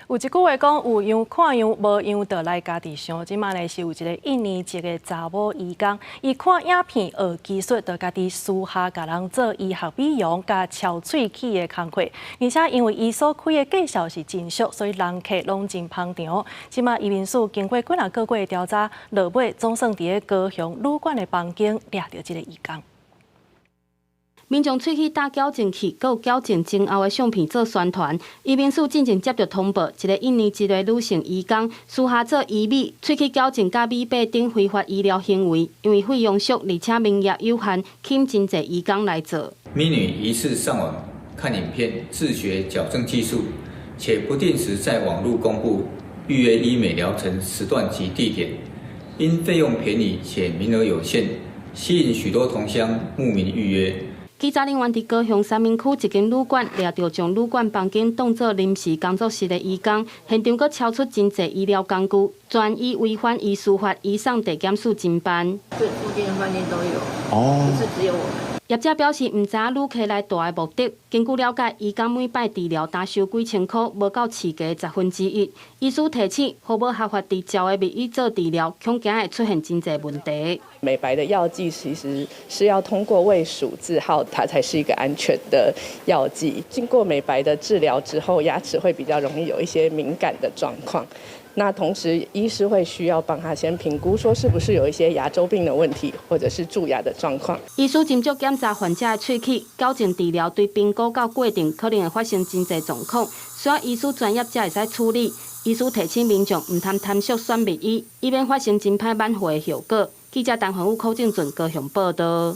有一句話講，有樣看樣，無樣就來家己想。這馬呢是有一个印尼籍的查某醫工，伊看影片學技術，就家己私下共人做醫學美容佮超喙齒的工課。而且因為伊所開的價數是真俗，所以人客攏真捧場。這馬移民署經過幾若個月的調查，落尾總算佇咧高雄旅館的房間掠著這个移工。民眾喙齒打矯正器，閣有矯正前後的相片做宣傳。移民署進前接著通報，一个印尼籍的女性移工私下做醫美、喙齒矯正佮美白等非法醫療行為，因為費用俗，而且名額有限，吸引真濟移工來做。美女疑似上網看影片自學矯正技術，且不定時在網路公布預約醫美療程時段及地點，因費用便宜且名額有限，吸引許多同鄉慕名預約。稽查人員佇高雄三民區一間旅館掠著將旅館房間當做臨時工作室的移工，現場閣抄出真濟醫療工具，全依違反醫師法移送地檢署偵辦。這附近的飯店都有，哦，不是只有我們。業者表示，毋知影旅客來蹛的目的。根據了解，移工每擺治療焦收幾千箍，無夠市價1/10。醫師提醒，予無合法執照的密醫做治療，恐驚會出現真濟問題。美白的藥劑其實是要通過衛署字號，它才是一個安全的藥劑。經過美白的治療之後，牙齒會比較容易有一些敏感的狀況。那同時，醫師會需要幫他先評估，說是不是有一些牙周病的問題，或者是蛀牙的狀況。醫師斟酌檢查患者的喙齒，矯正治療對評估到過程可能會發生真濟狀況，需要醫師專業才會使處理。醫師提醒民眾，毋通貪俗選密醫，以免發生真歹挽回的後果。記者陳宏武、柯正俊高雄報道。